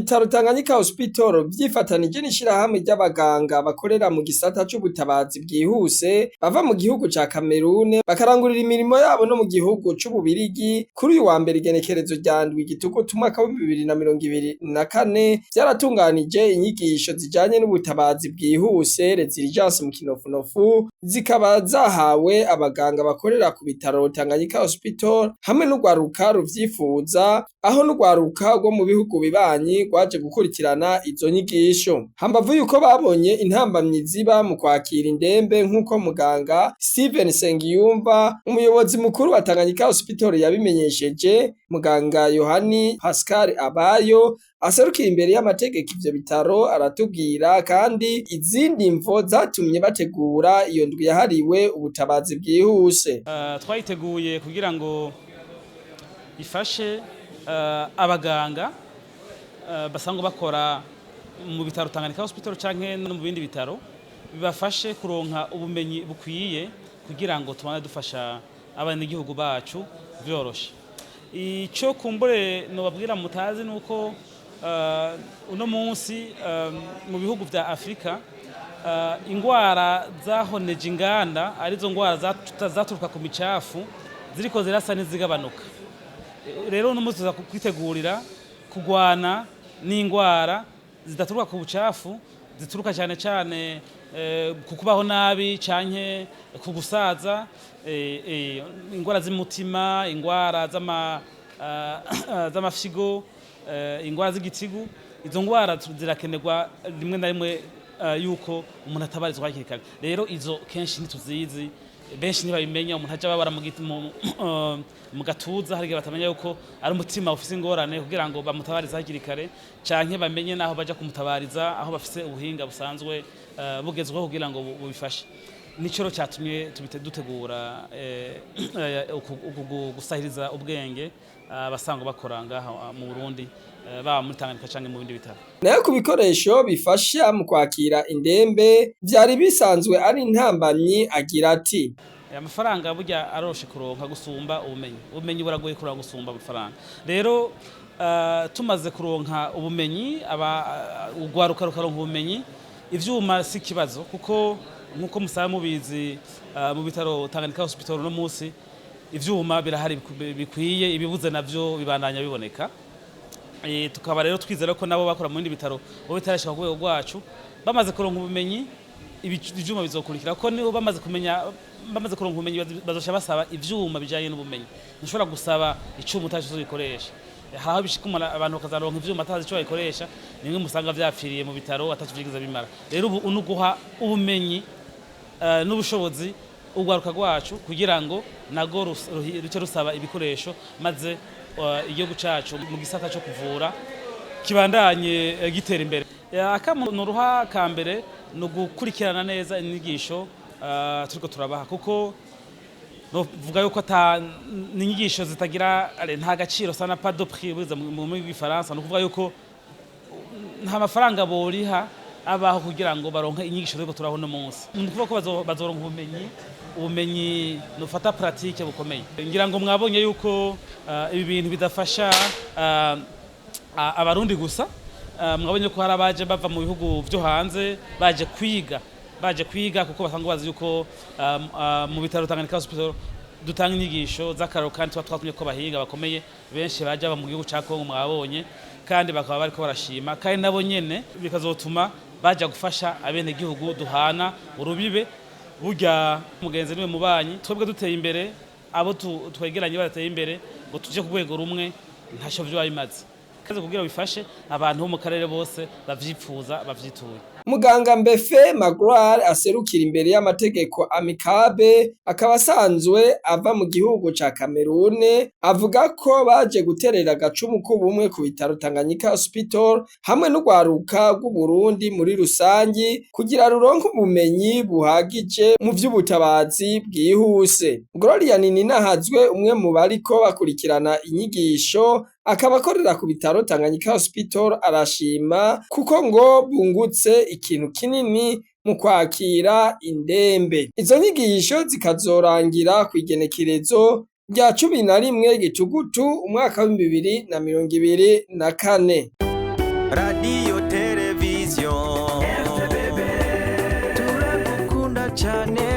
Ibitaro Tanganyika Hospital vyifatanije n'ishirahamwe ry'abaganga bakorera mu gisata c'ubutabazi bwihuse bava mu gihugu ca Kamerune, bakarangurira imirimo yabo no mu gihugu c'Ububirigi, kuri uyu wa mbere igenekerezo rya 7 Gitugutu umwaka w'2024 vyaratunganije inyigisho zijanye n'ubutabazi bwihuse, les urgences mu kinofunofu, zikaba zahawe abaganga bakorera ku bitaro Tanganyika Hospital hamwe n'urwaruka ruvyifuza, aho n'urwaruka rwo mu bihugu bibanyi rwaje gukurikirana izo nyigisho. Hambavu yuko babonye intambamyi ziba mu kwakira indembe, nk'uko muganga Steven Sengiyumva, umuyobozi mukuru wa Tanganyika Hospital, yabimenyesheje, muganga Yohani Pascal Abayo aserukiye imbere y'amategeko ivyo bitaro aratubwira kandi izindi mvo zatumye bategura iyo ndwi yahariwe ubutabazi bwihuse. Twayiteguye kugira ngo ifashe abaganga basanzwe bakora mu bitaro Tanganyika Hospital canke no mu bindi bitaro, bibafashe kuronka ubumenyi bukwiye kugira ngo tubane dufasha abanyagihugu bacu vyoroshe. Ico kumbure nobabwira mutazi nuko uno munsi mu bihugu vya Afrika ingwara zahoneje inganda, arizo ngwara zaturuka ku micafu, ziriko zirasa n'izigabanuka. Rero uno munsi tuza kwitegurira kugwana n'ingwara zidaturuka ku bucafu, zituruka cyane cyane ku kubaho nabi canke ku gusaza, ingwara z'umutima, ingwara z'amafyigo, ingwara z'igitigu. Izo ngwara zirakenerwa rimwe na rimwe yuko umuntu atabarizwa hakiri kare. Rero izo kenshi ntituzizi, benshi ntibabimenya. Umuntu aja babara mu gatuza, hari igihe batamenya yuko ari umutima ufise ingorane kugira ngo bamutabarize hakiri kare, canke bamenye naho baja kumutabariza, aho bafise ubuhinga busanzwe bugezweho kugira ngo bubifashe. Nico rero catumye dutegura gusahiriza ubwenge abasanzwe bakora ngaha mu Burundi, baba muri Tanganyika canke mu bindi bitaro. Nayo ku bikoresho bifasha mu kwakira indembe vyari bisanzwe ari intambamyi, agira ati: Amafaranga burya aroroshe kuronka gusumba ubumenyi. Ubumenyi buragoye kuronka gusumba amafaranga. Rero tumaze kuronka ubumenyi, aba urwaruka rukaronka ubumenyi, ivyuma si ikibazo, kuko nkuko musaba mubizi, mu bitaro Tanganyika Hospital no munsi ivyuma birahari bikwiye, ibibuze navyo bibandanya biboneka. Tukaba rero twizera ko nabo bakora mu bindi bitaro bo bitarashika ku rwego rwacu, bamaze kuronka ubumenyi ivyuma bizokurikira, ko nibo bamaze kumenya, bamaze kuronka ubumenyi, bazosha basaba ivyuma bijanye n'ubumenyi. Ntushobora gusaba icuma utazi ico gikoresha. Hari aho bishika umuntu, abantu bakazaronka ivyuma atazi ico babikoresha, nimwe musanga vyapfiriye mu bitaro ataco vyigeze bimara. Rero ubu nuguha ubumenyi n'ubushobozi urwaruka rwacu kugira ngo nago ruce rusaba ibikoresho, maze igihugu cacu mu gisata co kuvura kibandanye gitera imbere. Akamo nuruha ka mbere ni ugukurikirana neza inyigisho turiko turabaha, kuko novuga yuko ata n'inyigisho zitagira nta gaciro, ça n'a pas de prix buriza mu rurimi rw'Igifaransa. Ni ukuvuga yuko nta mafaranga boriha abaho kugira ngo baronke inyigisho turiko turaho uno munsi. Ni ukuvuga ko bazoronka ubumenyi nufata pratique bukomeye. Ngira ngo mwabonye yuko ibi bintu bidafasha Abarundi gusa. Mwabonye ko hari abaje bava mu bihugu vyo hanze baje kwiga, kuko basanzwe bazi yuko mu bitaro Tanganyika Hospital dutanga inyigisho z'akararo, kandi tuba twatumye ko bahinga bakomeye benshi baje bava mu gihugu ca Kongo, mwabonye, kandi bakaba bariko barashima, kandi nabo nyene bikazotuma baja gufasha abenegihugu duhana urubibe. Burya mugenzi niwe mubanyi. Twebwe duteye imbere, abo twegeranye badateye imbere ngo tuje ku rwego rumwe, ntaco vyoba bimaze. Kaze kugira bifashe abantu bo mu karere bose bavyipfuza bavyituye. Muganga Mbefe Magloire aserukira imbere y'amategeko Amikabe, akaba asanzwe ava mu gihugu ca Kamerune, avuga ko baje guterera agacumu k'ubumwe ku bitaro Tanganyika Hospital hamwe n'urwaruka rw'Uburundi muri rusangi, kugira ruronke ubumenyi buhagije mu vy'ubutabazi bwihuse. Gloria Nininahazwe, umwe mu bariko bakurikirana inyigisho, akaba akorera ku bitaro Tanganyika Hospital, arashima kuko ngo bungutse ikintu kinini mu kwakira indembe. Izo nyigisho zikazorangira kw'igenekerezo rya 11 Gitugutu umwaka w'2024. Radio, televiziyo, turagukunda cyane.